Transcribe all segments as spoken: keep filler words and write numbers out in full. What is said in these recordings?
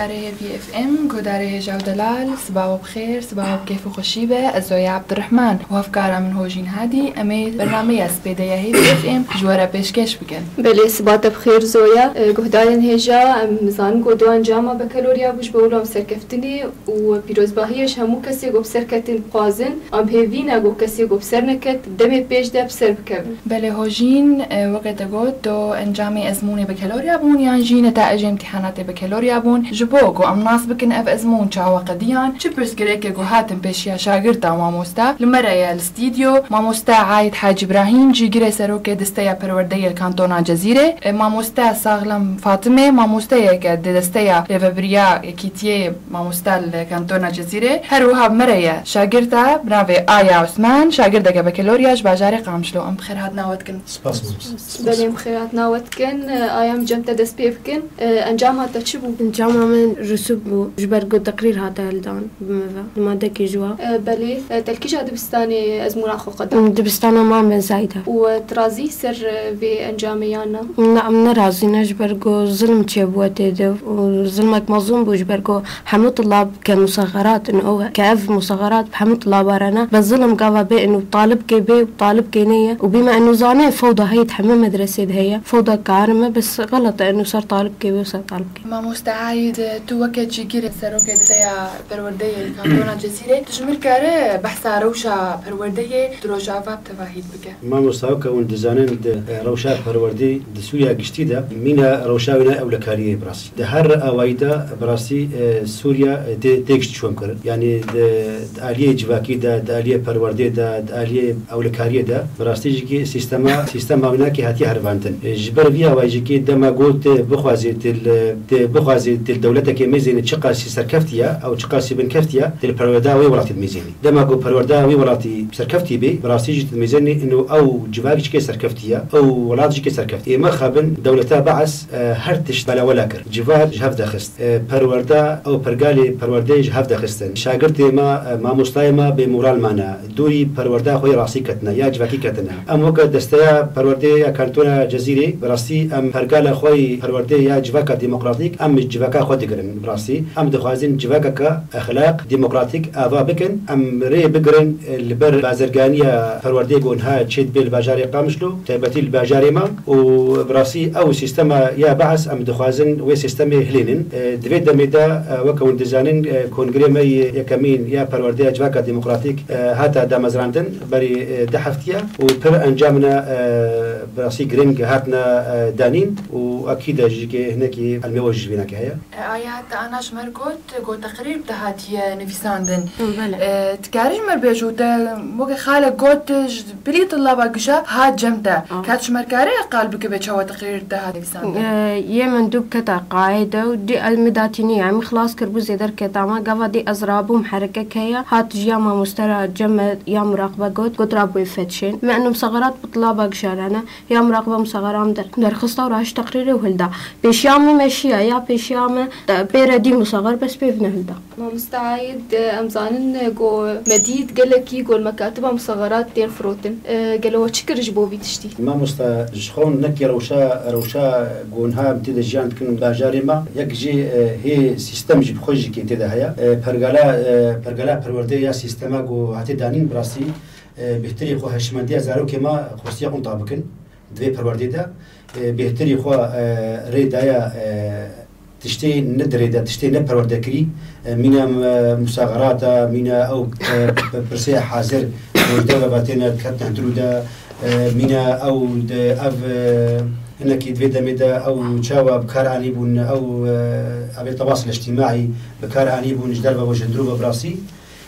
Guhdarê Hêvî F M, guhdarê hêja û delal, siba we bi xêr, siba we bi kêf û xweşî be. Ez Zoya Abdurrahman û hevkara min Hojîn Hadî, em ê bernameya spêde ya Hêvî F M ji we re pêşkêş bikin. Belê, siba te bi xêr Zoya. E, guhdarên hêja, em zanin ku du encama bekeloriya bû, ji bo wilo em serkeftinê û pîrozbahiyê ji hemû kesê ku bi serketin dixwazin, em hêvî ne ku kesê ku bi ser neket, demê pêş de bi ser bikevin. Belê Hojîn, e, weke te got, do encamê ezmûnê bekeloriya bûn yan jî netayecê îmtîhanatê bekeloriya bûn. Ji bo ku em nas bikin ev ezmûn çawa qediyan, çi pirsgirêkê ku hatin pêşiya şagirta mamosta, li me re ye li stûdyo, mamosta Aîd Hacî Îbrahîm, cîgirê serokê desteya perwerdeyê li kantona Cezîrê, e, mamosta Saxlem Fatimê, mamosteyeke di desteya rêvebiriya Yekîtiyê mamosta li kantona Cezîrê, her wiha bi me re ye şagirta bi navê Aya Osman, şagirdeke bekeloriya ji bajarê Qamişlo. Em bi xêr hatina we dikin. Spas mamosta. Belê, em bi xêr hatina we dikin. Aya, em cem te dest pê bikin. Encama te çi bû? Encama min risûk bû. Ji ber ku teqrîr hate hildan bi me ve. Li madekê ji we. E, belê, e, te li kîja dibistanê ezmûna xwe qeda? Dibistana Mam Ben Zayda. Û, e, tu razî ser, e, vê encamê yan na? Na, em ne razî ne, ji ber ku zilm çêbûye tê de û zilmek mezin bû, ji ber ku hemû tulab ke musaxerat in, ew ke ev musaxerat bi hemû tulaba re ne, bi zilm gava bê in û talibkê bê û talibkê neye û bîme in û zanê fewda heye di hemû medresê de heye. Fewda karime bes xelet e in û ser talibkê bê û ser talibkê. Mamoste Aîd, tu weke cîgirê serokê desteya perwerdeyê li kantona Cezîrê, tu ji min kare behsa rewşa perwerdeyê di Rojava bi tevahî bike? Mamosta, weke hûn dizanin, di, e, rewşa perwerdê di Sûriya giştî de mîna rewşa wê ne ewlekariyê bi rastî. Di her awayî de bi rastî, e, Sûriya, e, tê, tê gişt çûm kirin. Yanî di, di aliyê civakî de, di aliyê perwerdê de, di aliyê ewlekariyê de bi rastî jî kî sîstema, sîstema wî nakî hatiye herivandin. E, ji ber vî awayî jî kî dema got tê bixwazî til, tê bixwazî til dewletekê mêzênî çiqasî serkeftî ye, ew çiqasî binkeftî ye, til perwerda wê welatî dimêzênî. Dema ku perwerda wî welatî serkeftî bê, bi rastî jî dimêzênî ino ew civak jî kê serkeftî ye, ew welat jî kê serkeftî. Ê me xabin dewleta Bees, e, her tişt belawela kir. Civak ji hev dexist. E, perwerda, ew pergalê perwerdeyê ji hev dexistin. Şagirtê me, e, mamostayê me bê moral mane. Dûrî perwerda xwe yê rastî ketine, ya civakî ketine. Em weke desteya perwerdê ya kantona Cezîrê, bi rastî em pergala xwe yê perwerdê ya civaka demokratîk, em ji civaka xwe digirin. Bi rastî, em dixwazin civakeke exlaq, demokratîk ava bikin. Em rê bigirin, e, li ber bazirganiya perwerdê ku niha çê dibê li bajarê Qamişlo, taybetî li bajarê me û bi rastî ew sîstema ya Bees em dixwazin wê sîstemê hilênin. E, di vê demê de, e, weke hûn dizanin, e, kongrê me yê yekemîn ya perwerdeya civaka demokratîk, e, hate damezrandin berî, e, du heftiya û pir encamina, e, bi rastî giring hatine, e, danîn û ekîd e jî kê hinekî elmê we jî ji vînekê heye. E, Aya, te ana ji me re got, got teqrîr te hatiye nivîsandin. Hı, belê. E, dikarî ji me re bêjî, te weke xalek got, ji bilî tulaba gişa hat cem te. Ah. Ket ji me re kare qal bikibe çawa teqrîr te hat nivîsandin? E, yê min dû keta qaê de û dî ez min datî nî, em xilas kir bû zêder keta me. Gava dî ez rabûm herekek heye, hat ji ya mamostera cem me ya muraqbe got, got rabûyê fetşên. Me eno musaxerat bi tulaba gişa re ne. Ya muraqbe musaxera min der-, derxista û raşt teqrîrê û hilda. Pêşiya min meşiya, ya pêşiya min, e, pê re dî musaxer bes pê vine hilda. Mamoste Aîd, em zanin, e, ku me dît gelekî ku li mekatiba musaxerat tên firotin. E, gelo we çi kir ji bo vî tiştî? Mamoste, ji xwe nekî rewşa, rewşa ku niha em tê de jiyan dikin bajarê me, yek jî, e, hê sîstem jî bi xwe jî kê tê de heye. E, pergala, e, pergala perwerdê ya sîstema ku hatiye danîn bi rastî, e, bêhtirî xwe hişmendiya zarokê me xwestiye qunta bikin. Di vê perwerdê de, e, bêhtirî xwe, e, rê daye, e, tiştê ne di rê de, tiştê ne perwerde kirî, e, mîna, e, musaxerata, mîna ew, e, p-, pirsê hazir, ji derve ve têne diketine hundirû de, e, mîna ew di ev, e, hinekî di vê demê de ew çawa bi kar anîbûn, ew, e, evê tewas îctîmaî bi kar anîbûn ji derve ve ji hundirû ve bi rastî.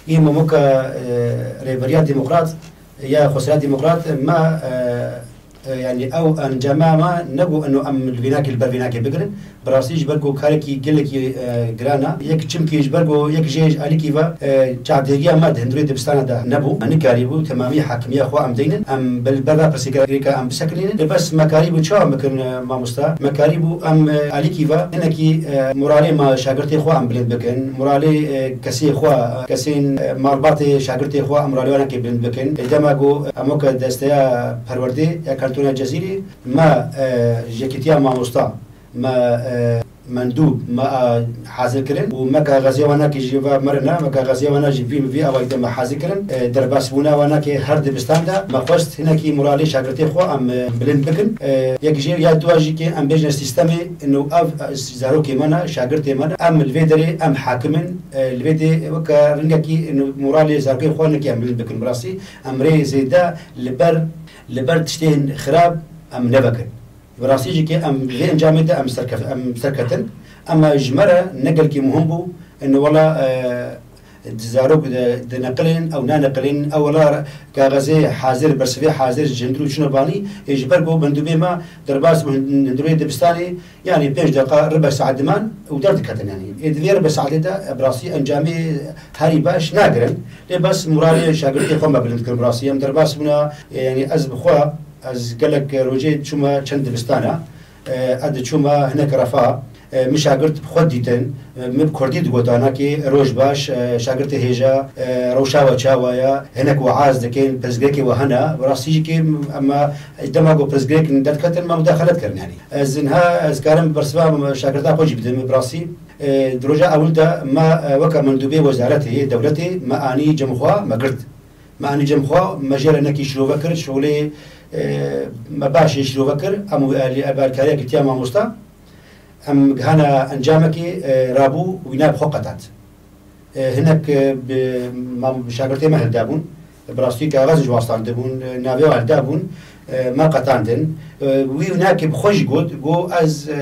Ê me weke, e, rêveriya demokrat, ya Xweseriya Demokrat me, e, e, yanî ew encama me nebû ino em li vînakê li ber vînakê bigirin. Bi rastî ji ber ku karekî gelekî, e, giran e. Yek çimkî ji ber ku yek jê ji alîkî ve, e, çavdêriya me di hundirê dibistana de nebû. Me nikarîbû temamî hakimiya xwe em deynin. Em bi li ber ve pirsgirêka em bisekinînin. Lê bes me karîbû çawa bikin, e, mamosta? Me karîbû em, e, alîkî ve hinekî, e, moralê me şagirtê xwe em bilind bikin. Moralê, e, kesê xwe, e, kesên, e, malbatê şagirtê xwe em moralê wan eke bilind bikin. Ê dema ku em weke desteya perwerdê ya kantona Cezîrê, me, e, ji Yekîtiya Mamosta, me, e, mendûb me, e, hazir kirin û me kaxeziya wanakê jî ve mirine, me kaxeziya wana jî vî, vî awayî de me hazir kirin. E, derbasbûna wanakê her dibistan de me xwest hinekî moralê şagirtê xwe em, e, bilind bikin. E, yek jê ya dua jî ke em bêjine sîstemê, ino ev, e, zarokê me ne, şagirtê me ne. Em li vê derê em hakim in. E, li vê dê weke ringekî ino moralê zarokê xwe hinekî em bilind bikin. Bi rastî em rê zêde li ber, li ber tiştên xirab em nevekin. Bi rastî jî ke em vê encamê de em serkef-, em serketin. Ema ji me re ne gelkî muhim bû. Ino wela, e, zarok di, dineqilên, ew naneqilên, ew wela kaxezê hazir, bersivê hazir ji hundirê çûne banî, ê ji ber ku mendûbê me derbas bû hin-, hundirê dibistanê, yanî pênc deqa, ribe saet diman û derdiketin yanî. Ê di vê ribe saetê de, e, bi rastî encamê herî baş nagirin. Lê bes moralê şagirtê xwe me bilind kir bi rastî. Em derbas bûne, e, yanî ez bi xwe, ez gelek rojê çûme çend dibistana, e, ez diçûme hinek refa, e, min şagirt bi xwe dîtin, e, min bi kurdî digot, anakê roj baş, e, şagirtê hêja, e, rewşa we çawa ye, hinek weaz dikin, pirsgirêkê we hene, bi rastî jî kê em, dema ku pirsgirêk derdiketin, me mudaxelet kirin, yanî. Ez niha, ez karim bersiva şagirta xwe jî bidim, bi rastî. E, di roja ewil de me, e, weke mendûbê wezaretê yê dewletê me anî cem xwe me girt. Me anî cem xwe, me jê re nekî şirove kir, şolê, e, me baş jê şirove kir, em û alî, alîkariya girtiya mamosta. Em gihana encamekê, e, rabû wîna bi xwe qetand. E, hinek, e, bi mam-, şagirtê me hildabûn, bi rastî kaxez ji wastandibûn, e, navê wan hildabûn, e, me qetandin. E, wî winakê bi xwe jî got, got, ez, e,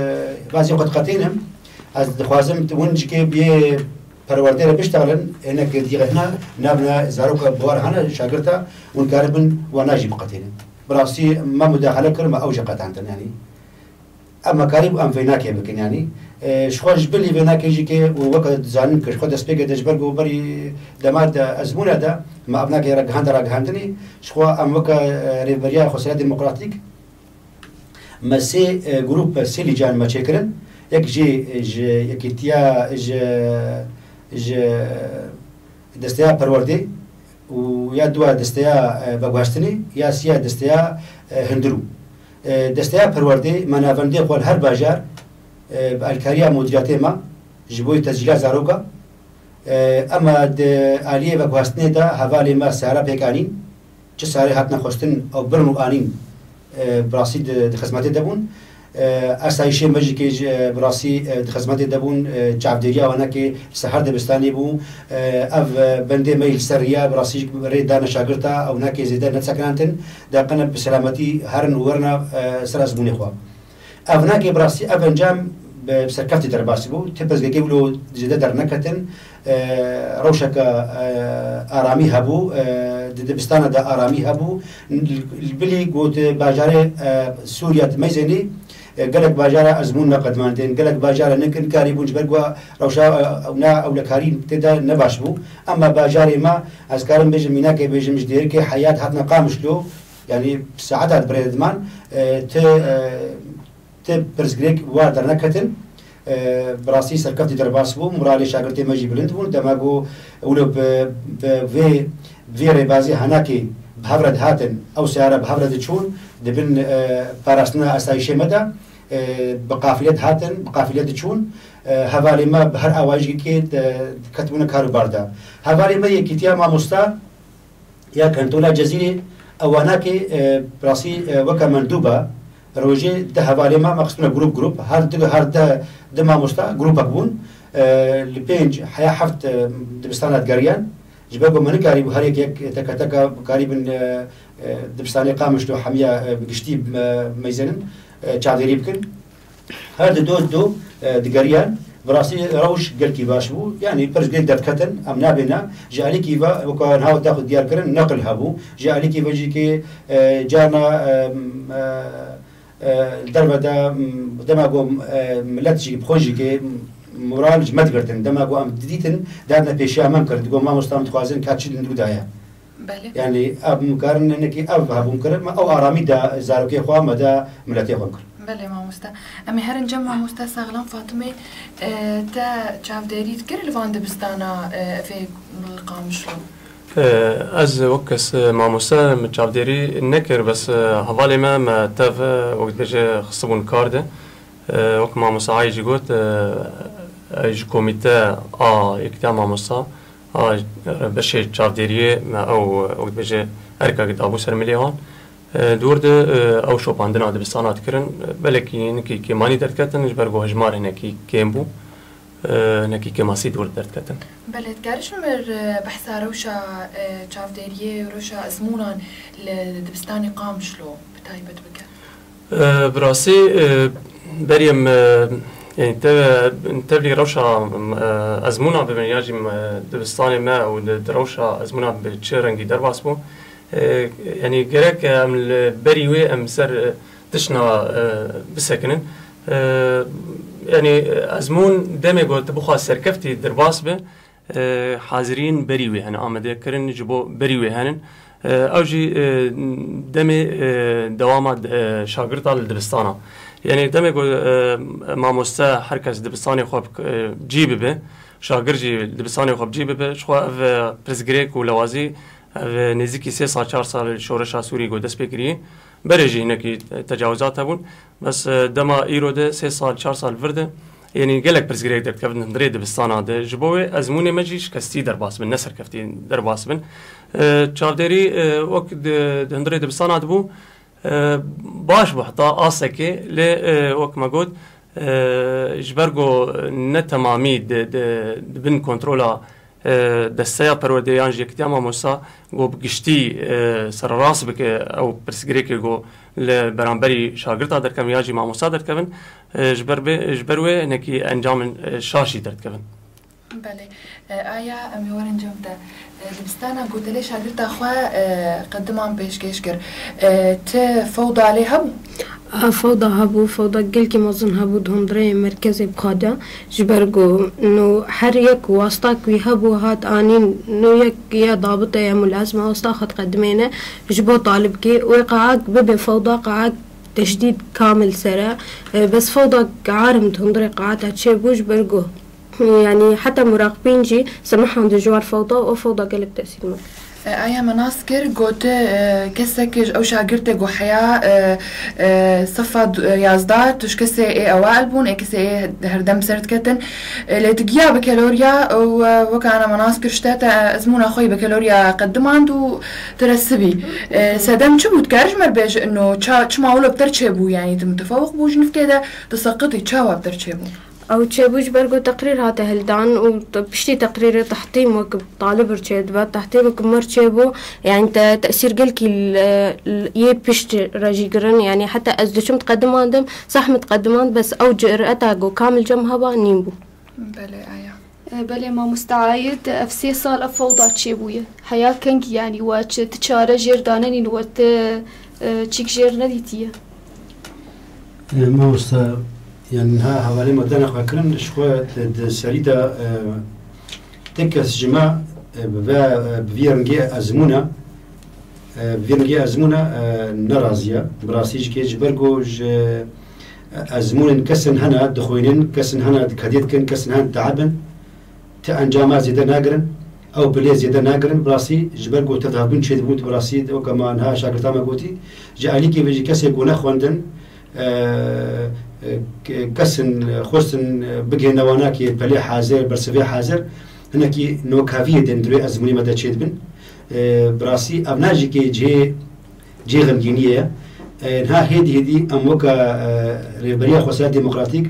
vaziyê xwe diqetînim, ez dixwazim tu hûn jikê biyê perwerdê re biştexilin, hinek dîxehna navna zaroka bi war hene şagirta, hûn karibin wana jî biqetînin. Bi rastî me mudaxele kir, me ew jî qetandin, yanî. Em me karîbû em vênakê bikin, yanî. E, ji xwe ji bilî vênakê jî ke û weke dizanin ke ji xwe destpêkê de ji ber ku berî dema de ezmûne de me evnakê re gihande ragihandinê, ji xwe em weke, e, Rêveberiya Xweseriya Demokratîk me sê, e, grûp, sê lîcan me çêkirin. Yek jî, e, ji Yekîtiya, ji, ji Desteya Perwerdê û ya dua desteya, e, veguhestinê, ya siya desteya, e, hundirû. E, desteya perwerdê me navendê xwe li her bajar, e, bi alîkariya mudîriyatê me ji bo tescîla zaroka, e, em di aliyê veguhestinê de hevalê me sara pêk anîn. Çi sarê hatine xwestin ew birin û anîn, e, bi rastî di, di xizmetê de bûn. E, asayîşê me jî kê ji, e, bi rastî, e, di xizmetê de bûn, e, çavdêriya wanakê li ser her dibistanê bû. E, ev, e, bendê me yî li ser riya bi rastî rê dane şagirta ew nakê zêde nesekinantin, de qine bi selametî herin û werine, e, ser ezmûnê xwe. Ev nakê bi rastî ev encam bi serkeftî derbas bû. Ti pirsgirêkê wilo zêde derneketin. E, rewşeke, e, aramî hebû. E, di dibistana de aramî hebû. Li, li bilî got bajarê, e, Sûriya di Meyzênê, e, gelek bajara ezmûn neqedmandin. Gelek bajara nik-, nikarîbûn ji ber ku rewşa, e, na ewlekarî tê de ne baş bû. Ema bajarê me, ez karim bêjim, mînakê bêjim, ji Dêrikê Heyat hatine Qamişlo, yanî saeta di birê diman, e, ti, e, ti pirsgirêk wa derneketin. E, bi rastî serkeftî derbas bû, moralê şagirtê me jî bilind bûn. Dema ku wilo bi, bi vê, bi vê rêbazî henakê bi hev re dihatin, ew seyara bi hev re diçûn, di bin, e, parastina asayîşê me de, e, bi qafile dihatin, bi qafile diçûn. E, hevalê me bi her awayîşekê di, diketibûne kar û bar de. Hevalê me Yekîtiya Mamosta ya Kantola Cezîrê, ew wanakê, e, bi rastî, e, weke mendûba rojê di hevalê me, me xistine grûp grûp, her du, her de du mamosta grûpek bûn. E, li pênc heya heft, e, dibistana digeriyan. Ji ber ku me nikarîbû her yek yek teke teke karîbin, e, e, dibistanê Qamişlo hemiya, e, bi giştî, e, meyzênin, e, çavdêrî bikin. Her di do do, e, digeriyan, bi rastî rewş gelkî baş bû. Yanî pirsgirêk derdiketin, em nabêne. Ji alîkî ve, weka niha te xwe diyar kirin, neqil hebû. Ji alîkî ve jî kê, e, carna, e, e, e, li derve de, m, dema ku, e, milet jî bi xwe jî kê, m, moral ji me digirtin. Dema ku em didîtin, derne pêşiya me kir. Digo, mamosta, em dixwazin ka çi li nû daye. Belê. Yanî ev mikarin hinekî ev hebûn kirin, me ew aramî da zarokê xwe, me da miletê xwe kir. Belê mamoste. Em ê herin cem mamoste Saxlan Fatimê, e, te çavdêrî dikir li van dibistana, e, vê li Qamişlo? E, ez wek kes, e, mamoste min çavdêrî nekir, bes, e, hevalê me, me tev, e, wek dibêje xistibûn kar de. E, wek mamosta Ayê jî got, e, e, ji komîte a Yekîtiya Mamosta, a, e, beşê çavdêriyê me ew, e, wek dibêje, erkek dabû ser milê wan. E, di wir de, e, ew şopandina dibistana dikirin. E, belekî hinekî kêmanî derdiketin, ji ber ku hejmar hinekî kêm bû. E, hinekî kêmasî di wir derdiketin. Belê, dikarî ji mir, e, behsa rewşa, e, çavdêriyê û rewşa ezmûnan li dibistanê Qamişlo bi taybet bike? E, bi rastî, e, berî em, e, yanî te-, tevlî rewşa, e, ezmûna bibin ya jî, e, dibistanê me û di, di rewşa ezmûna bi çi rengî derbas bû? E, yanî gerek em li berî wê em ser, e, tişna, e, bisekinin. E, yanî ezmûn demê ku tu bixwaz serkeftî derbas bi, e, hazirîn berî wê hene, amade kirin ji bo berî wê henin. E, ew jî, e, demê, e, dewama, e, şagirta li dibistana. Yanî demê ku, e, mamoste her kes dibistanê xwe bi, e, cî bibe, şagir jî dibistanê xwe bi cî bibe, ji xwe ev, e, pirsgirêk û lewazî, ev, e, nêzîkî sê sal, çar sal şoreşa Sûrî ku dest pê kirî, berê jî hinekî tecawizat hebûn. Bes, e, dema îro de sê sal, çar sal vir de, yanî gelek pirsgirêk derdikevin hundirê dibistana de. Ji bo wê ezmûnê me jî şikestî derbas bin, ne serkeftî derbas bin. E, çavdêrî, e, wek di, di hundirê dibistana de bû, e, baş bû heta asekê, lê, e, wek me got, e, ji ber ku ne temamî di, di, di bin kontrola e, desteya perwerdê yan jî Yekîtiya Mamosta ku bi giştî, e, sererast bike ew pirsgirêkê ku li beramberî şagirta derkevin ya jî mamosta derkevin, e, ji ber bê, ji ber wê hinekî encamên, e, şaş jî derdikevin. Belê. E, aya em ê werin cem te. E, dibistana ku te lê şagirta xwe, e, qediman pêşkêş kir. E, ti fewda lê hebû? A, fewda hebû, fewda gelkî mezin hebû di hundirê merkezê bi xwe de. Ji ber ku no her yek wasta ku wî hebû hat anîn, no yek ya dabite ya mulazim e, wasta xwe diqedimêne ji bo talibkê. Wê qeak bibe fewda qeak teşdîd kamil ser e. E, bes fewda arim di hundirê qeata çêbû ji ber ku, yanî heta muraqibîn jî semihan di ji war fewda û fewda gelek tesîr me. E, aya me nas kir, got, e, kesek ji ew şagirtê ku heya, e, e, sefa d-, e, yazda, tu ji kesê ê ewail bûn, ê kesê ê herdem ser diketin. E, lê tu giya bekeloriya û, e, wek ana me nas kir, ji te, te ezmûna xwe yê bekeloriya qedimand û tu resibî. E, sedem çi bû? Dikar ji me re bêje, ino ça-, çima wilo bi te re çêbû? Yanî tu mutefewik bû ji nifkê de, tu seqitî, çawa bi te re çêbû? Ew çêbû ji ber ku teqrîr hate hildan û te-, piştî teqrîrê tehtîm wek talib re çêdibe, tehtîm wek me re çêbû, yanî te tesîr gelkî li, li, yê pişt re jî girin, yanî heta ez diçim diqedimandim, zehmet diqedimand, bes ew cüreta ku kamil cem heba nîn bû. Belê, aya. E, belê mamoste Ayid, ev sê sal ev fewda çêbûye. Heya kengî, yanî we çi, ti çare jêr danenîn, we ti, e, çîk jêr nedîtiye? E, mamoste, yani niha hevalê me dene xwe kirin, ji xwe di, di serî de, e, ti kes ji me, e, bi ve, e, bi vî rengê ezmûna, e, bi vî rengê ezmûna, e, nerazî ye. Bi rastî jî kê ji ber ku ji, e, ezmûnên kesin hene dixwînin, kesin hene diketê dikin, kesin hene ditabin. Ti encama zêde nagirin, ew bi lê zêde nagirin, bi rastî ji ber ku tevdabûn çêdibû, tu bi rastî weke ma niha şagirta me gotî, ji alîkê ve jî kesê ku nexwendin, e, e, ke-, kesin xwestin, e, bigihêne wana kê pelê hazir, bersivê hazir, hinekî nokaviyê din di rê ezmûnê me de çêdibin. E, bi rastî ev ne jî kê cihê cihê xemgîniyê ye. E, niha hêdî hêdî em weke, e, Rêveberiya Xweseriya Demokratîk,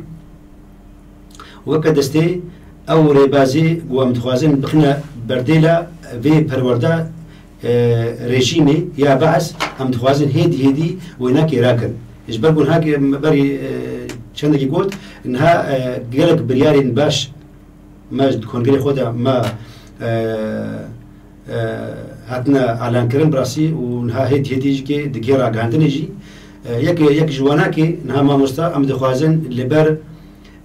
weke destê ew rêbazê ku em dixwazin bixine berdêla vê perwerda, e, rejîmê ya Bees, em dixwazin hêdî hêdî wênakê rakin. Ji ber ku niha ke me berî, e, çendekî got, niha, e, gelek biryarên baş me di kongrê xwe de me, e, e, hatine elankirin bi rastî û niha hêdî hêdî jî kê digihê ragihandinê jî. E, yek, yek ji wanakê niha mamosta em dixwazin li ber,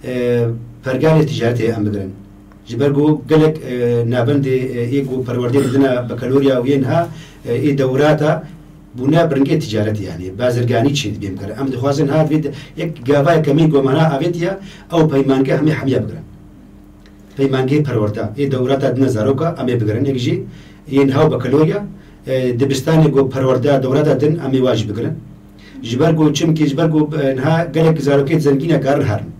e, pergalê ticaretê em bigirin. Ji ber ku gelek, e, navendê, e, ê ku perwerdê didine bekaloriya û yê niha, e, ê dewrata bûne bi rengê ticaretê, yanî bazirganî çê dibê em kirin. Em dixwazin ha divê de yek gava yekemîn ku me niha avêtiye, ew peymangeh hemî hemiya bigirin. Peymangehê perwerda, ê dewrata dine zaroka, em ê bigirin, yek jî yên haw bekaloriya, e, dibistanê ku perwerda dewrata din, em ê wa jî bigirin. Ji ber ku çimkî ji ber ku, e, niha gelek zarokê zengîn e karin herin.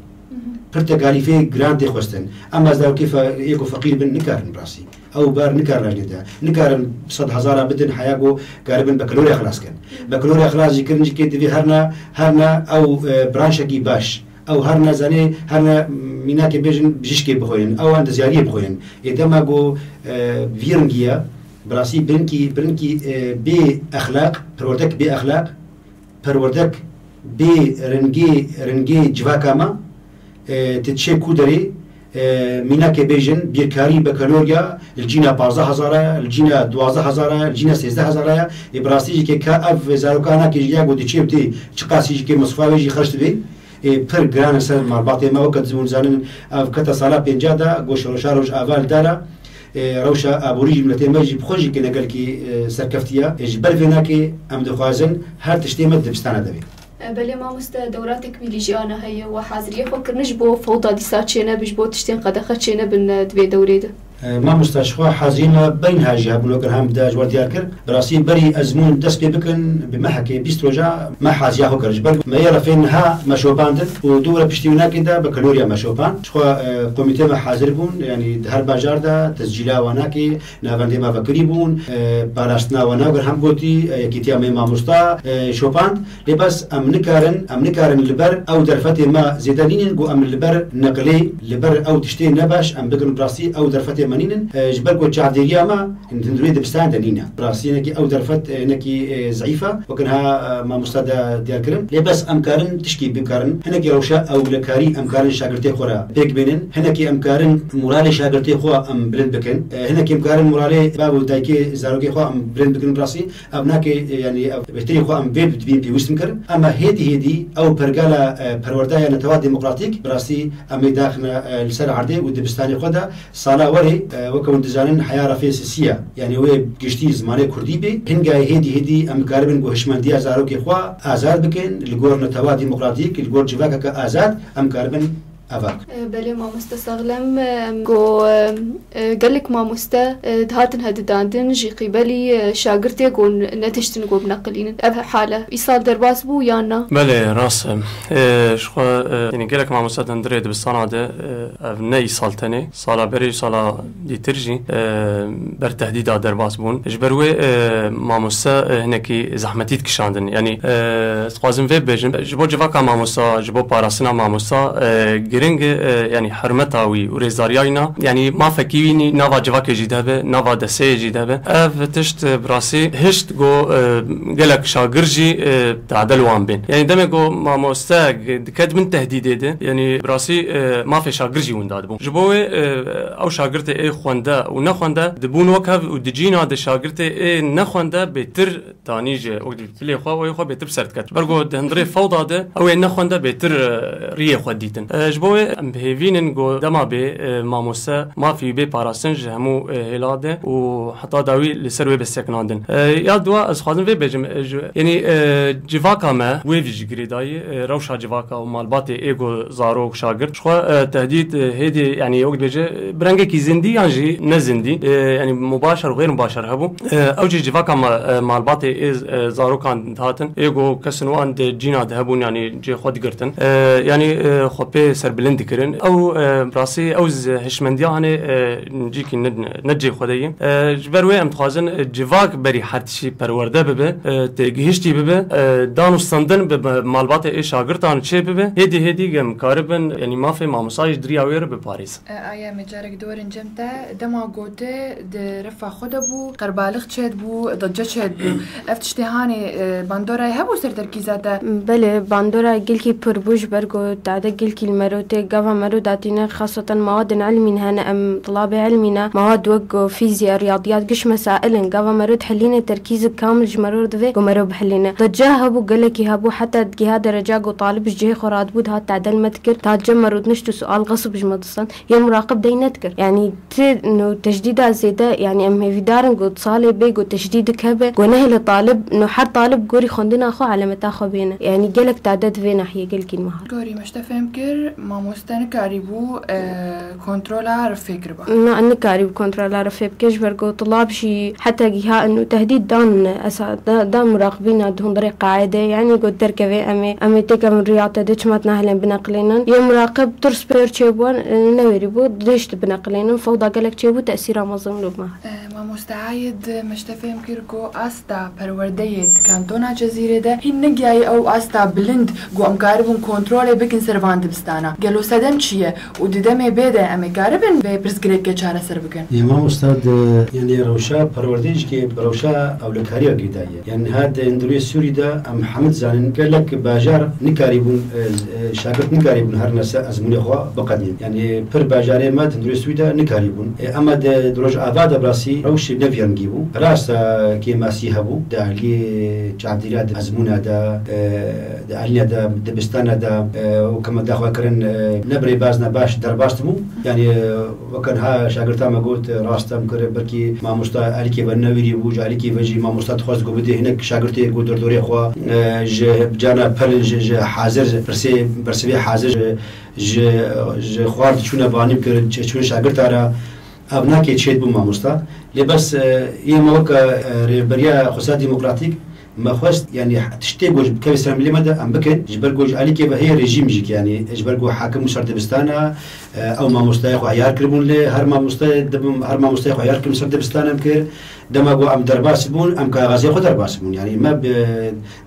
Pir tekalîfê giran tê xwestin. Ema zarokê fe-, ê ku feqîr bin nikarin rastî. Ew bar nikarin jê de. Nikarin sed hezara bidin heya ku karibin bekalorya xilas kin. Bekalorya xilas jî kirin jî kê divê herna, herna ew, e, branşekî baş. Ew herna zanê, herna mînakê bêjin bijîşkê bixwînin. Ew endezyariyê bixwînin. Ê dema ku, e, vî ringî ye, bi rastî birinkî, birinkî, e, bê exlaq, perwerdek bê exlaq, perwerdek bê ringê, ringê civaka me, e, tu diçê ku derê, e, mînakê bêjin, bîrkarî bekalorya li cîna pazdeh hezar e, li cîna duwazdeh hezar e, li cîna sêzdeh hezar e. Ê bi rastî jî ke ka ev zarokanakê jî ya ku diçê û tê çiqasî jî ke misfa wê jî xerc dibe. Ê pir giran e ser malbatê me, weke hûn dizanin ev kete sala pênca de ku şoreşa Rojava li dar e. Ê, rewşa aborî ji miletê me jî bi xwe jî kêne gelkî, e, serkeftî ye. Ê, ji ber vê nakê em dixwazin her tiştê me dibistana de be. E, belê mamoste, dewra tekmîlî jî ana heye û haziriyê xwe kirine ji bo fewda dîsa çênebe, ji bo tiştên qedexe çênebin, e, di vê dewrê de. E, mamoste, ji xwe haziriyê me beynha jî hebûn, wekir hem de ji we diyar kir. Bi rastî berî ezmûn dest pê bikin, bi mehekê bîst roja me haziya xwe kir. Ji ber me yê refên niha me şopandin û du were piştî wî nakê de bekaloriya me şopand. Ji xwe, e, komîtê me hazir bûn, yanî di her bajar de tescîla wanakê, navendê me vekirî bûn, e, parastina wanakê hem gotî, e, yekîtiya me mamosta, e, şopand. Lê bes em nikarin, em nikarin li ber ew derfetê me zêde nînin ku em li ber neqilê, li ber ew tiştê nebaş em bikin, bi rastî ew derfetê me nînin. E, ji ber ku çavdêriya me Hin-, hundirê dibistanê de nîne. Bi rastî hinekî ew derfet, e, hinekî, e, zeîf e. Weke niha, e, mamosta de diyar kirin. Lê bes em karin tişkî bikarin. Hinekî rewşa ewlekarî em karin şagirtê xwe re pêk bênin. Hinekî em karin moralê şagirtê xwe em bilind bikin. E, hinekî em karin moralê bav û dayikê zarokê xwe em bilind bikin. Bi rastî ev nake, e, yanî ev bêhtirê xwe em vê dibîn pêwîst bikin. Ema hêdî hêdî ew pergala, e, perwerdeya netewa demokratîk bi rastî em ê daxine, e, li ser erdê û dibistanê xwe de Sala werê, e, weke hûn dizanin heya refê sisî ye. Yanî wê giştî zimanê kurdî bê. Hingayê hêdî hêdî em karibin ku hişmendiya zarokê xwe azad bikin, li gor netewa demokratîk, li gor civakeke azad em karibin eva bikin. E, belê mamoste saxlem, e, em go, e, e, gelek mamoste, e, dihatin hedidandin ji qîbelî, e, şagirtê ku n-, netiştin ku bineqilînin. Ev hal e. Îsal derbas bû yan na? Belê, rast e. E, ji xwe, e, yanî gelek mamoste di hundirê dibistana de, e, Ev ne îsal tenê, sala berê û sala dîtir jî, e, ber tehdîda derbas bûn. Ji ber wê, e, mamoste, e, hinekî zehmetî dikişandin. Yanî, e, ez dixwazim vê bibêjim, ji bo civaka mamosta, ji bo parastina mamosta, e, giring e, e, yanî hurmeta wî û rêzdariya wî na, yanî mafekî wî nî nava civakê jî de be, nava desteyê jî de be. Ev tişt, e, bi rastî hişt go, e, gelek şagir jî, e, tadel wan bên. Yanî demê go mamoste dike di bin tehdîdê de, yanî bi rastî, e, mafê şagir jî winda dibû. Ji bo wê, e, ew şagirtê ê xwende û nexwende dibûn wek hev û di cîna de şagirtê ê nexwende bêtir tanî ji wek di pilê xwe, wê xwe bêtir bi ser diket. Ber go di hundirê fewda de ew ê nexwende bêtir, e, riyê xwe dîtin. E, ji bo wê em bi hêvî nin go dema bê, e, mamoste mafî wî bê parastin ji hemû, e, hêla de û heta dawî li ser wê bê sekinandin. E, ya dua ez xwazim vê bêjim, e, ji, yanî, e, civaka me wê vî jî girêdayî, e, rewşa civaka û malbatê ê ku zarok, şagird. Ji xwe, e, tehdîd, e, hêdî, yanî wek dibêje, e, bi rengekî zindî yan jî ne zindî, e, yanî mubaşer û xêr mubaşer hebû. E, ew jî civaka me, e, malbatê ê, e, zarokan dihatin, ê ku kesin wan di cîna de hebûn, yanî cihê xwe digirtin. E, yanî, e, xwe pê serbilind dikirin. Ew, e, bi rastî ew z-, hişmendiya hanê, e, cîkî ne, ne cihê xwe de yî. E, ji ber wê em dixwazin, e, civak berî her tiştî perwerde bibe, e, têgihiştî bibe, e, dan û stendin bi, bi malbatê ê şagirtan çê bibe. Hêdî hêdî em karibin, yanî mafê mamosta jî di riya wê re biparêzin. E, aye me carek di werin cem te, dema gote di refa xwe de bû, qerbalix çêt bû, dice çêt bû. Ev tiştê hanê, e, bandorayê hebû ser terkîza te? Belê, bandora gelkî pir bû, ji ber ku tade gelkî li mero tê, gava mero datîne, xaseten mawadên ilmî hene, em tilabê ilmî ne, mawad wek ku fîzya, riyadiyat, giş mesail in, gava mero dihilîne, terkîzik kamil ji mero re divê ku mero bihilîne. Dice hebû, gelekî hebû, heta digiha dereca ku talib ji cihê xwe radibû, dihat tade li me dikir, ta dice mero dinişt û sual xesib ji me distand. Yê muraqib dey nedikir. Yanî ti no tecdîda zêde, yanî em hêvîdar in ku salê bê ku tecdîdik hebe, ku nehêle talib, no her talib gorî xwendina xwe, alemeta xwe bêne. Yanî gelek tade di vê nahiyê gelkî mehar. Gorî me ji te fêm kir. Mamoste nikarîbû, e, kontrola rifê kiriba. Na, nikarîbû kontrola rifê bike, ji ber ku tulab jî heta giha inu tehdîd dan, esa-, da-, dan muraqibîna di hundirê qaîdê, yanî got derkevê em ê, em ê têkevin riya te de, çima tu nahêlin bineqilînin. Yê muraqib tirs pêr çêbûn, e, newêrîbû, dihişt bineqilînin, fewda gelek çêbû, tesîra mezin li me. E, Mamoste Aîd, me ji te fêm kir ku asta perwerdeyê di kantona Cezîrê de hîn negihayî ew asta bilind ku em karibûn kontrolê bikin ser van dibistana. Gelo sedem çi ye û di demê bê de em ê karibin vê pirsgirêkê çareser bikin? Ê mamosta, di, yanî rewşa perwerdeyê jî kê bi rewşa ewlekarî re girêdayî ye. Yanî niha di hundirê Sûrî de em hemû dizanin gelek bajar nikarîbûn, e, e, şagirt nikarîbûn herine ser ezmûnê xwe biqedînin. Yanî pir bajarê me di hundirê Sûrî de nikarîbûn. E, ema di, di Rojava de bi rastî rewşê ne vî rengî bû. Rast e, kêmasî hebû. Di aliyê çavdêriya di ezmûna de, e, di alîna de, dibistana de, e, û kema daxwe kirin, e, ne bi rêbazina baş derbas dibû. Yanî, e, weke niha şagirta me got, e, rast em kir, belkî mamosta alîkê ve newêrî bû, ji alîkê ve jî mamosta dixwest ku bidê hinek şagirtê ku derdorê xwe, e, ji cana pelin ji, ji hazir, pirsê, bersivê hazir, ji, ji, ji xwar diçûne vanî bikir, çi-, çûne şagirta re. Ev nakê çêdibû mamosta. Lê bes, e, yê me weke, e, Rêveberiya Xweseriya Demokratîk me xwest, yanî tiştê ku ji kevê ser milê me de em bikin, ji ber ku ji alîkê ve heye rejîm jî, yanî ji ber ku hakim û ser dibistana, e, ew mamostayê xwe heyar kiribûn lê her mamostayê dibim, her mamostayê xwe heyar kirin ser dibistana em kir. Dema ku em derbas bûn, em kaxezê xwe derbas bûn. Yanî me bi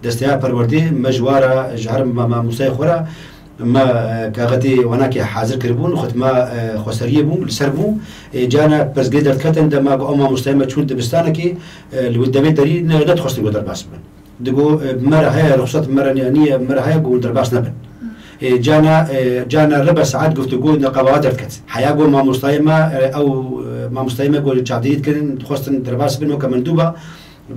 desteya perwerdê, me ji wa re, ji her ma-, mamostayê xwe re, me, e, kaxetê wanakê hazir kiribûn, xwe dima, e, xweseriyê bû, li ser bû. E, cana pirsgirêk derdiketin, dema ku ew mamostayê me çûn dibistanekê, e, li wê demê derî ne, nedixwestin ku derbas bibin. Digo, e, bi me re heye, ruxset bi me re niye, niye, bi me re heye ku hûn derbas nebin. E, cana, e, cana ribe saet guftûgo neqebawa derdiket. Heya ku mamostayê me, e, ew, e, mamostayê me ku çavdêrî dikirin, dixwestin derbas bibin weke mendûba,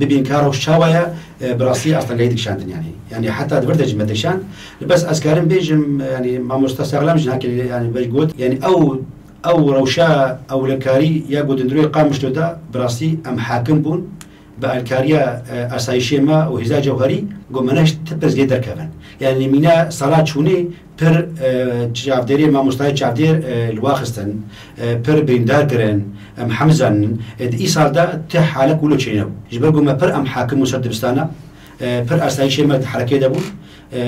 bibîn ka rewş çawa ye, e, bi rastî astengehî dikişandin, yanî. Yanî heta di vir de jî me dikişand. Li bes ez karim bêjim, yanî mamosta Saxlam jî nakê, yanî, ber got, yanî ew, ew rewşa ewlekarî ya ku di hundirê Qamişlo de bi rastî em hakim bûn, bi alîkariya, e, asayîşê me û hêza cewherî ku me nehişt ti pirsgirêk derkevin. Yanî mîna sala çûnê pir, e, çavdêrê, mamostayê çavdêr, e, li wa xistin, e, pir birîndar kirin, em hem zanin. E, di îsal de ti halek wilo çênebû. Ji ber ku me pir em hakim û ser dibistana, e, pir asayîşê me di herekê de bû. E,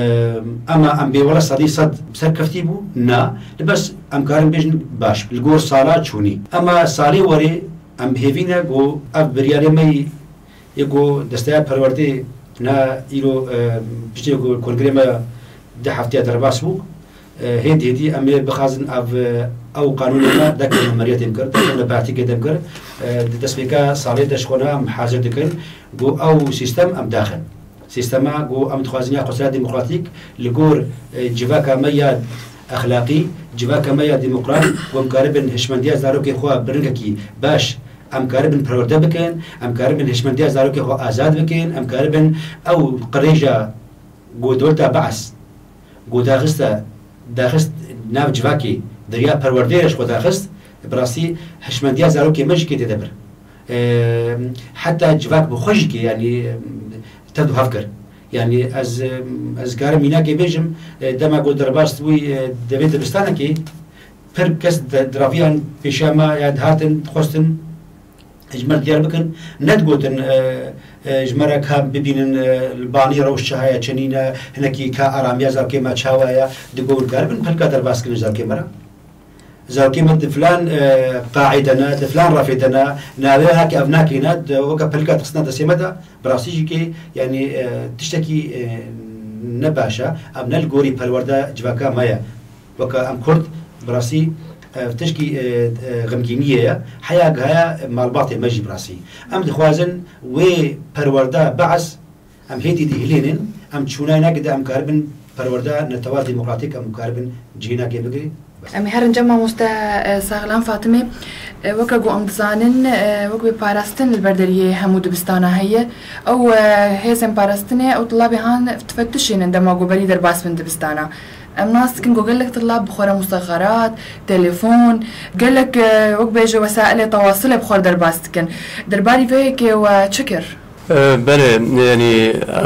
ema em bê wele sedî sed serkeftî bû? Na. Li bes em karin bêjin baş, li gor sala çûnî. Ema salê werê em bi hêvî ne ku ev biryarê me yê Yê ku desteya perwerdê na îro, e, piştê ku kongrê me di hefteya derbas bû, e, hêdî hêdî em ê bixwazin ev, e, ew qanûnê me dekevin meriyetê em kir, dekevin partîkê dem kir, e, di destpêka salê de ji xwe ne em hazir dikin ku ew sîstem em daxin. Sîstema ku em dixwazin ya xwesera demokratîk li gor, e, civaka me ya exlaqî, civaka me ya demokrat, ku em karibin hişmendiya zarokê xwe bi rengekî baş, em karibin perwerde bikin, em karibin hişmendiya zarokê xwe azad bikin, em karibin ew qirêja ku dewleta Be'es ku daxiste, daxist nav civakê, di riya perwerdeyê re ji xwe daxist, bi rastî hişmendiya zarokê me jî kê tê de bir. E, heta civak bi xwe jî kê, yanî, tev hev kir. Yanî ez, ez karim mînakê bêjim, e, dema ku derbas bûyî, e, devê dibistanekê, pir kes de, diraviyan pêşiya me ya dihatin, dixwestin ji me diyar bikin, nedigotin, e, e, ji me re ka bibînin, e, li banî rewş çi heye, çi nîne, hinekî ka aramiya zarokê me çawa ye, digot, karibin pilka derbas kirin zarokê me re. Zarokê me di filan, e, qaî de ne, di filan refê de ne, navê weke ev nakîne, di weke pilka dixistina destê me de, bi rastî jî kê, yanî, e, tiştekî, e, ne baş e, em ne li gorî perwerde civaka me ye. Weke em Kurd, bi rastî, e, tişkî, e, e, xemgîniyê ye. Heya gihaya malbatê me jî bi rastî. Em dixwazin wê perwerde Be'es, em hêdî dihilênin, em çûnayê nake de em karibin perwerde netewa demokratîk em karibin cihê nake bigirî. Em ê herin cem mamoste, e, Saxlan Fatimê, e, weke ku em dizanin, e, wek wê parastin li ber deriyê hemû dibistana heye. Ew, e, hêzên parastinê ew tulabê han difetişînin dema ku berî derbas bin dibistana. Em nas dikin ku gelek tulab bi xwe re musaxarat, telefon, gelek, e, wek bêje wesailê tewasilê bi xwe re derbas dikin. Derbarî vê yekê we çi kir? E, belê, yanî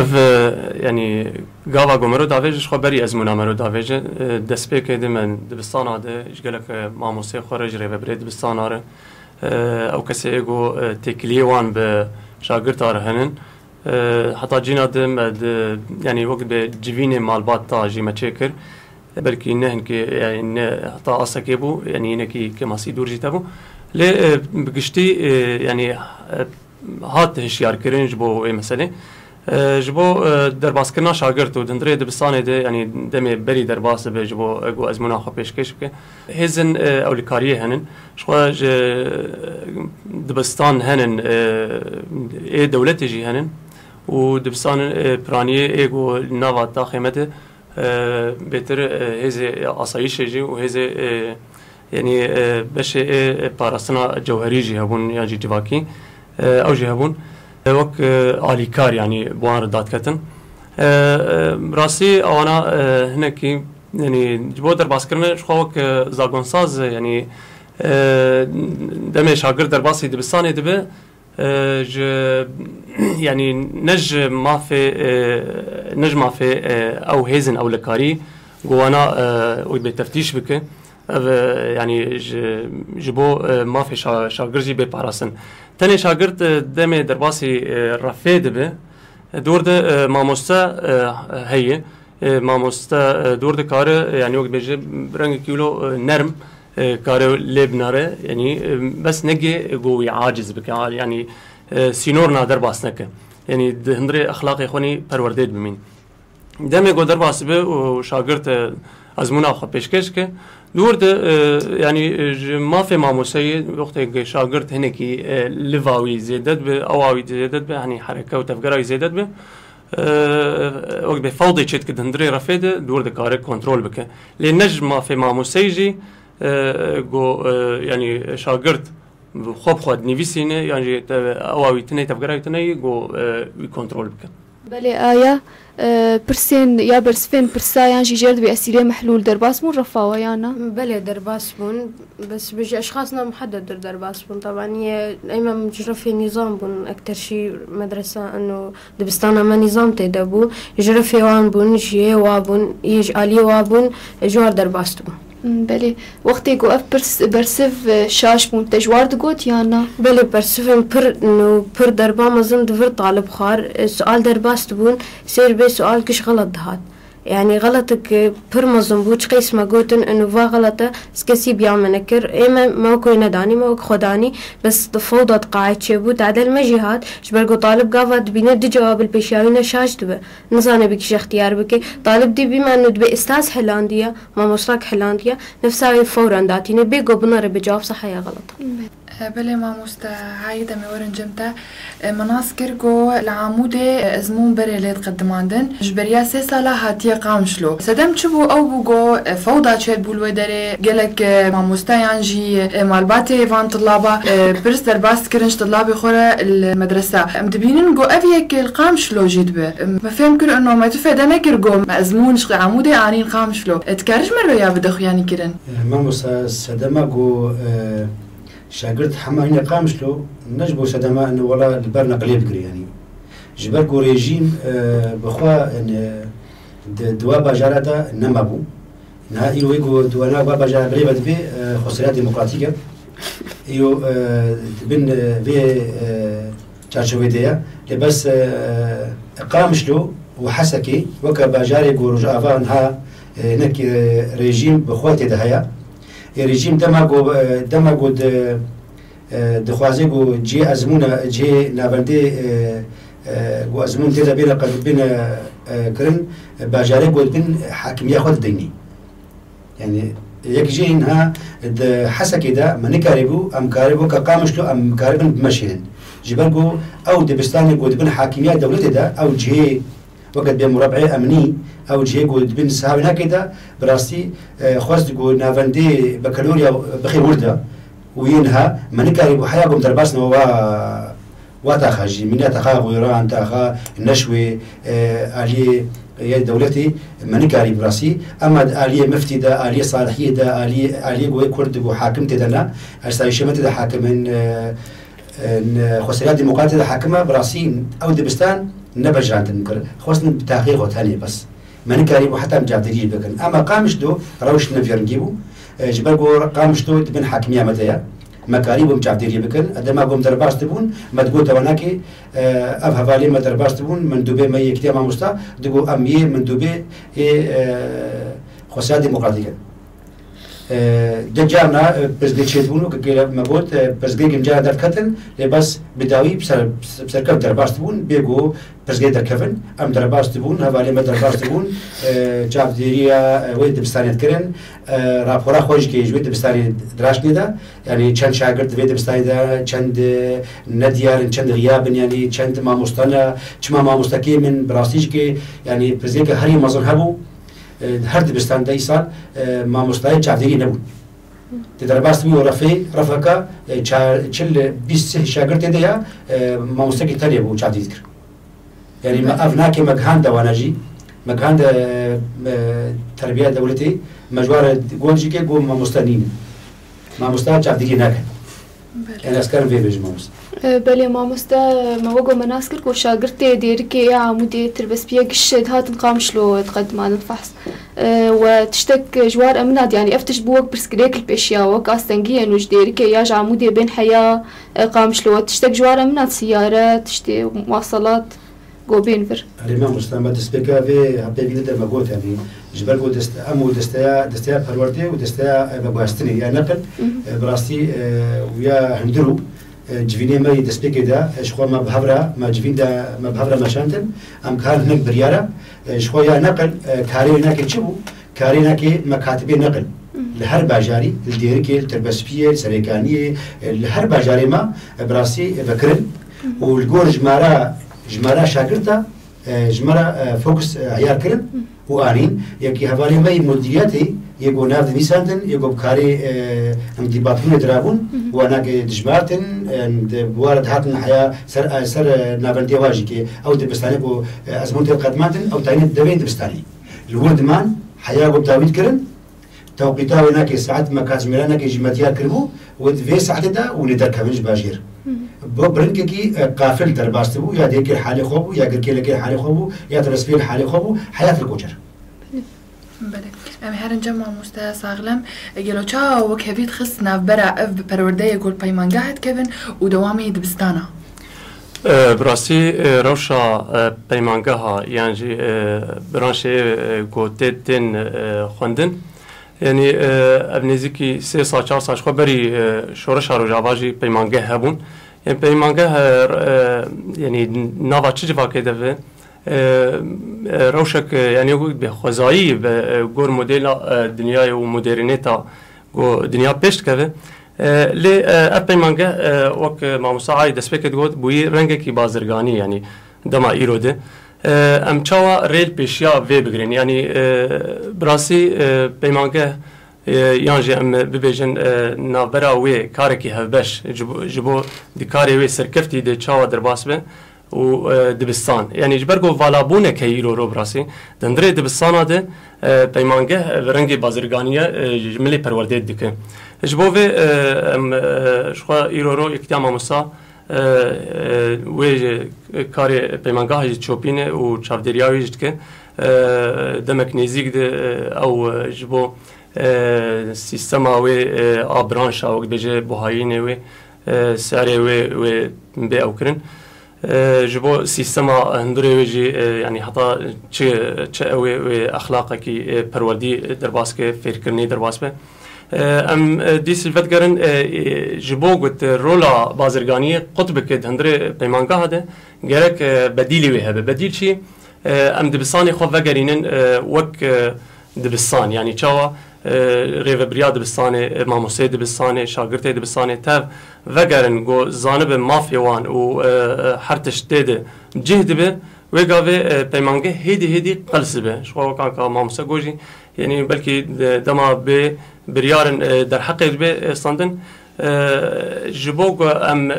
ev, e, yanî gava ku mero davêje, ji xwe berî ezmûna mero davêje. E, destpêkê de me dibistana de ji gelek, e, mamosteyê xwe re, ji rêvebirê dibistana re, e, ew kesê ê ku, e, têkiliyê wan bi şagirta re henin. E, heta cîna de me di, yanî wek bi civînê malbat ta jî me çêkir. Belkî ne hinkê, yanî ne heta asekê bû, yanî hinekî kêmasî dûr jî tebû. Lê, e, bi giştî, e, yanî, e, hat hişyarkirin ji bo wê meselê. E, ji bo, e, derbaskirina şagirt û di hundirê dibistanê de, yanî demê berî derbas dibe ji bo, e, ku ezmûna xwe pêşkêş bike. Hêzên, e, ewlekariyê henin. Ji xwe ji dibistan henin, e, ê dewletê jî henin û dibistan, e, piraniyê ê ku nava taxê me de, e, bêtir, e, hêzê asayîşê jî û hêzê, e, yanî, e, beşê ê parastina cewherî jî hebûn yan jî civakî, e, ew jî hebûn. E, wek, e, alîkar, yanî bi wan re dadiketin. E, e, rastî ewana, e, hinekî, yanî ji bo derbaskirinê ji xwe wek, e, zagonsaz, e, yanî, e, demê şagird derbasî dibistanê dibe, e, ji, yanî ne ji mafê, e, ne ji mafê, e, ew hêzên ewlekarî ku wana, e, wek bê teftîş bike. Ev, e, yanî ji, ji bo, e, mafê şa-, şagird jî bê parastin. Tenê şagird, e, demê derbasî, e, refê dibe, e, dor de, e, mamoste, e, heye. E, mamoste, e, dor dikare, e, yanî wek bêje, bi rengekî wilo, e, nerm, e, kare lê binare, yanî, e, bes negê, e, ku wî aciz bike, a, yanî, e, sînor na derbas neke. Yanî di hundirê exlaqê xwe nî perwerdê dibimîn. Demê ku derbas dibe û şagirt, e, ezmûna xwe pêşkêş dike, dor de, e, yanî, e, ji mafê mamosteyê wextê ku şagirt hinekî, e, liva wî zêde dibe, ewa wî zêde dibe, hanî hereke û tevgera wî zêde dibe, e, wek bê fewdê çêdike di hundirê refê de, dor dikare kontrol bike. Lê ne ji mafê mamosteyê jî, e, ku, e, yanî şagirt xwe bi xwe dinivîsîne, yan jî te-, ewa wî tune, tevgera wî tune ye, ku, e, wî kontrol bike. Belê aya, e, pirsên ya bersivên pirsa yan jî jêr dibê esîrê mehlûl derbas bûn refawa ya na? Belê derbas bûn. Bes bi ji eşxasna muheddedir derbas bûn. Taban ye, em em ji refê nîzam bûn, ekter şî medresa, eno dibistana me nîzam tê de bû. Ji refê wan bûn, ji yê wa bûn, yê ji aliyê wa bûn, ji war derbas dibûn. Hmm, belê. Wextê ku ev pirs, bersiv, e, şaş bûn, te ji war digot yan na? Belê, bersivên pir, no, pir derba mezin di vir talib xwar, e, sual derbas dibûn, sêr bê sual giş xelet dihat. Yanî xeletik, e, pir mezin bû, çi qeys me gotin, ino va xelete, ez kesî biya me nekir. Ê me, me wek wê nedanî, me wek xwe danî, bes di fewda di qaê çêbû, tadel me jî hat, ji ber ku talib gava dibîne du cewab li pêşiya wî ne şaş dibe. Nizane bi kî ji extiyar bike. Talib dî bî me, ino dibê ustaz hilandiye, mamostak hilandiye, nefsa wê fewran datîne, bê ku binere bi cewab seheya xelet. E, belê mamoste, hayî demê werin cem te. E, me nas kir ku li Amûdê, e, ezmûn berê lê diqedimandin. Ji beriya sê sala hatiye Qamişlo. Sedem çi bû? Ew bû ku, e, fewda çêbû li wê derê. Gelek, e, mamoste yan jî, e, malbatê van tilaba, e, pirs derbas dikirin ji tilabê xwe re li medresa. Em dibînin ku ev yek li Qamişlo jî dibe. Em, me fêm kir, ino me tu fêde nekir ku me ezmûn ji Amûdê anîn Qamişlo. E, dikare ji me re ya bide xuyanî kirin? E, mamoste, sedema ku, e, Şagirt hema hîne Qamişlo, ne ji bo sedema, ne wela li ber neqilê bigire, yanî. Ji ber ku rejîm, e, bi xwe, e, di, di wa bajara de nema bû. Niha îro wê ku di wana wa bajara birêve dibe, e, xweseriya demokratîk e. Îro, e, di bin, e, vê, e, çarçovê de ye. Lê bes, e, Qamişlo û Hesekê weke bajarê ku Rojava niha, e, hinek, e, rejîm bi xwe tê de heye. Ê rejîm dema ku, e, dema ku di, e, dixwaze ku cihê ezmûna, cihê navendê, e, e, ku ezmûn tê de bêne qed-, bêne, e, kirin, e, bajarê ku dibin hakimiya xwe dideynî. Yani, yek jê niha di Hesekê de me nikarîbû, em karîbû ke Qamişlo em karibin bimeşînin. Ji ber ku ew dibistanê ku dibin hakimiya dewletê de, ew cihê weke dibê mureb'ê emnî, ew cihê ku dibin saha wînakê de, bi rastî, e, xwest ku navendê bekaloriya bixê wir de û yê niha me nikarîbû heya ku em derbas newe wa, wa taxa jî, mîna taxa Xwêran, taxa Neşwê, e, aliyê yê dewletê me nikarî bi rastî. Ema di aliyê Miftî de, aliyê Salihiyê de, aliyê, aliyê ku yê Kurd ku hakim tê de ne, esayîşê me tê de hakim in, e, Xweseriya Demokratê de hakime, bi rastî ew dibistan nebejrantin kir. Xwestin bi taxê xwe tenê bes. Me nikarîbû heta em çavdêrî bikin. Ema Qamişlo rewş ne vî rengî bû. E, ji ber ku Qamişlo di bin hakimiya me de ye. Me karîbû em çavdêrî bikin. E, dema ku em derbas dibûn, me digot ewanakê, e, ev hevalê me derbas dibûn, mendûbê me yekîtiya mamosta, digot em yê mendûbê ê, e, Xweseriya Demokratîk in. E, de carna, e, pirsgirêk çêdibûn û ke me got, e, pirsgirêk em cara derketin, lê bes bi dawî bi ser, bi serkev derbas dibûn, bê ku pirsgirêk derkevin, em derbas dibûn, hevalê me derbas dibûn, e, çavdêriya, e, wê dibistanê dikirin, e, rapora xwe jî kê ji wê dibistanê diraştine de, yanî çend şagirt di vê dibistanê de, çend, e, nediyar in, çend xiyab in, yanî çend mamoste ne, çima mamoste kêm in, bi rastî jî kê, yanî pirsgirêke herî mezin hebû. E, her dibistan de îsal, e, mamostayê çavdêrî nebûn. Tê derbas bû refê, refeka, e, ça-, çil, bîst sih şagirtê de ya, e, mamostekî tenê bû çavdêrî dikir. Yanî me ev nake me gihande wana jî, me gihande, e, terbiya dewletê, me ji wan re got jî ke got mamoste nînin. Mamoste çavdêrî nake. Belê. Yanî ez karim vê bêjim mamoste. E, belê mamoste, me wego me nas kir ku şagirtê Dêrikê ya Amûdê tirbestbiye giş dihatin Qamişlo diqedimanin fehs. E, we tiştek ji war emina, yanî ev tişt bû wek pirsgirêk li pêşiya we, wek astengiyên û ji Dêrikê ya ji Amûdê bên heya, e, Qamişlo. We tiştek ji war emina, siyare, tiştê muwasalat. Go bên vir. Erê, mamoste, me destpêka vê hevpeyvînê de me got, yanî ji ber ku dest-, em û desteya, desteya perwerdê û desteya, e, veguhestinê ya neqil, e, bi rastî, e, û ya hundir û, e, civînê me yê destpêkê de, e, ji xwe me bi hev re, me civîn de me bi hev re meşandin, em karin hinek biryara, e, ji xwe ya neqil, e, karê wê nake çi bû? Karê nake me katibê neqil. Li her bajarî, li Dêrikê, li Tirbespiyê, li Serêkaniyê, li her bajarê me, e, bi rastî, e, vekirin. Û li gor jimara, jimara şagirta, e, jimara, e, fokus, e, heyar kirin û anîn. Yekî hevalê me yê mudîriyetê yê ku nav dinivîsandin, yê ku bi karê, e, em dîbatbûnê dirabûn, wana ke dijmartin, em di, bi wara dihatin heya ser, e, ser, e, navendê wa jî ke ew dibistanê ku, e, ezmûn tê qedmandin, ew tayînê devê dibistanê. Li wir diman, heya ku bi dawî dikirin, tewqîta wê nake, saet me katjimêra nake jî me diyar kiribû, wê di vê saetê de hûn ê derkevin ji bajêr. Bo bi ringekî, e, qafil derbas dibû, ya Dêrikê li halê xwe bû, ya Girkê li halê xwe bû, ya Tirbespiyê li halê xwe bû, heyat li koçer. Belê. Em herin cem mamoste saxlem. E, gelo çawa wek hevî dixist navbera ev bi perwerdeyê ku li peymangeh dikevin û dewamê dibistana? E, bi rastî, e, rewşa, e, peymangeha yan jî, e, branşê, e, ku tê, tên, e, xwendin, yanî, e, ev nêzîkî sê sal, çar sal ji xwe berî, e, şoreşa Rojava jî peymangeh hebûn. Yanî peymangeh, e, e, yanî nava çi civakê de ve, e, e, rewşek, e, yanî wek bi xwezayî bi, e, gor modela, e, dinyayê û modernîta ku dinya pêş dikeve. E, lê, e, ev peymangeh, e, wek, e, mamosta Ayî destpêkê digot, bûyî rengekî bazirganî, yanî dema îro de. E, em çawa rê li pêşiya vê bigirin? Yanî, e, bi rastî, e, peymangeh, e, yan jî em bibêjin, e, navbera wê karekî hevbeş ji bo, ji bo di karê wê serkeftî de çawa derbas be û, e, dibistan. Yanî ji ber ku valabûnek heye îro ro bi rastî. Di hundirê dibistana de, e, peymangeh, e, bi rengê bazirganî ye, e, ji milê perwerdê dike. Ji bo vê, e, em, e, ji xwe îro ro yekîtiya mamosta, e, e, wê ji karê peymangeha jî çopîne û çavdêriya wê jî dike. E, demek nêzîk de, e, ew, e, ji bo, e, sîstema wê, e, a branşa, wek dibêje buhayînê wê, e, serê wê, wê bê ew kirin. E, ji bo sîstema hundirê wê jî, e, yanî heta çi, çi ew ê wê exlaqekî, e, perwerdî derbas ke, fêrkirinê derbas be. E, em, e, dîs li vedigerin, e, e, ji bo ku rola bazirganiyê qut bike di hundirê peymangeha de, gerek, e, bedîlê wê hebe. Bedîl çi? E, em dibistanê xwe vegerînin, e, wek, e, dibistan. Yanî çawa, e, rêvebiriya dibistanê, e, mamosteyê dibistanê, şagirtê dibistanê tev vegerin ku zanibe mafê wan û, e, e, her tişt tê de cih dibe, wê gavê, e, peymangeh hêdî hêdî qels dibe. Ji xwe wek anka mamoste got jî, yanî belkî de-, dema bê biryarin, e, derheqê dibe, e, standin. E, ji bo ku em, e,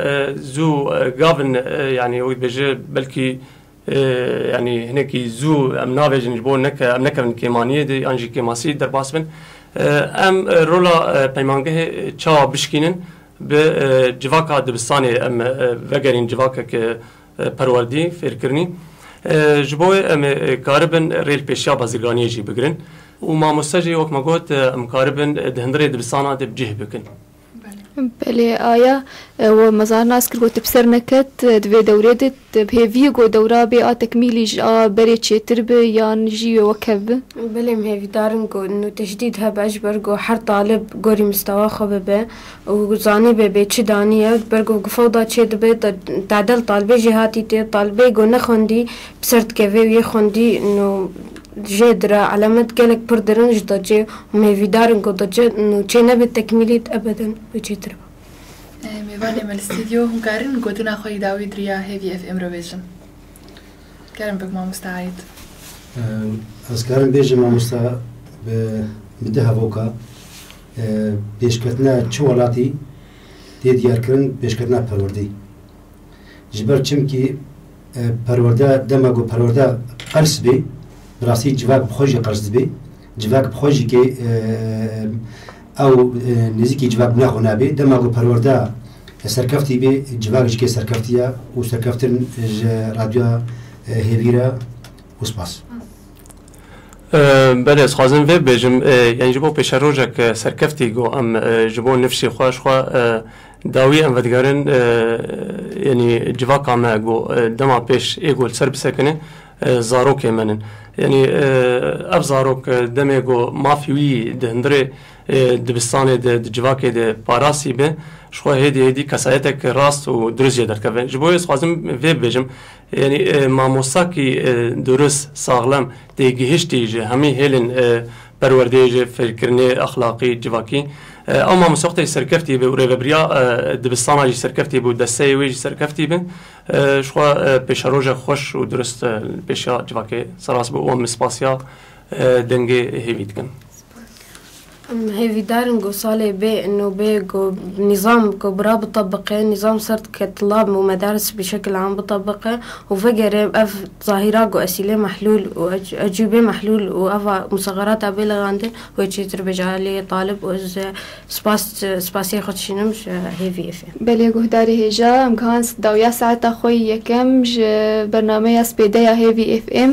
zû, e, gavin, e, yanî wek dibêje belkî, e, yanî hinekî zû em navêjin ji bo neke-, em nekevin kêmaniyê de yan jî kêmasî derbas bin. E, em, e, rola, e, peymangehê çawa bişkînin? Bi e, civaka dibistanê em e, vegerîn civakek e, perwerdî fêrkirinî. E, ji bo wê em ê karibin rêl pêşiya bazirganiyê jî bigirin û mamoste jî wek me got e, em karibin di hundirê dibistana de bi cih bikin. Belê aya e, we mezar nas kir got bi ser neket e, di vê dewrê de bi hêviyê got dewra bê a tekmîlî ji a berê çêtir bi yan jî wê wek hev bi. Belê em hêvîdar in ku nû teşdîd hebe ji ber ku her talib gorî mistewa xwe bibe û zanîbe bê çi daniye, ber ku fewda çê dibe tedel talibê jêhatî tê, talibê ku nexwendî bi ser dikeve û yê xwendî nû jê dire elemet gelek pir dirin ji da çê û em hêvîdar in ku da çê nû çê nebe tekmîlî ebeden wê çêtir be. Mêvanê me li stûdyo hûn karin gotina xwe yî dawî di riya Hêvî F M re bêjin. Kerem bik mamoste Aît. Ez karim bêjim mamoste bi, bi du hevoka, e, pêşketina çi welatî tê diyarkirin pêşketina perwerdê. Ji ber çimkî e, perwerde dema ku perwerde qels bê, bi rastî civak bi xwe jî qels dibê. Civak bi xwe jî kê e, ew e, nêzîkî civak bi nexwe nabê. Dema ku perwerde serkeftî bê, civak jî kê serkeftî ye û serkeftin ji radyoya e, hêvî re û spas. E, Belê, ez xwazim vê bêjim, e, yanî ji bo pêşerojek e, serkeftî ku em e, ji bo nifşê xwe, ji xwe e, dawî em vedigerin, e, yanî civaka me ku e, dema pêş ê ku li ser bisekine, e, zarokê me nin. Yanî e, ev zarok e, demê ku mafî wî di hundirê e, dibistanê de, di civakê de parasî be, ji xwe hêdî hêdî kesayetek rast û dirust jê derdikeve. Ji bo wê ez xwazim vê bibêjim, yanî e, mamostakî e, dirust, saxlem, têgihiştî ji hemî hêlên e, perwerdeyê, ji fêrkirinê, exlaqî, civakî. E, ew mamoste wextê serkeftî be û rêvebiriya e, dibistana jî serkeftî be û desteyê wê jî serkeftî be, e, ji xwe e, pêşerojek xweş û dirust e, li pêşiya civakê seras be û em spasiya e, dengê hêvî dikin. Em hêvîdar in ku salê bê nû bê ku nîzam ku bira bitebiqe, nîzam ser dike tulab û medaris bi şekil am bitebiqe û vegere ev zahîra ku esîlê mehlûl û ec- ecûbê mehlûl û eva musaxerata bê lixandin wê çêtir bêje alê talib û ez spas spasiyê xwe dişînim ji Hêvî F M. Belê guhdarê hêja em gihan dawiya saeta xwe yî yekem ji bernameya spêde ya Hêvî F M.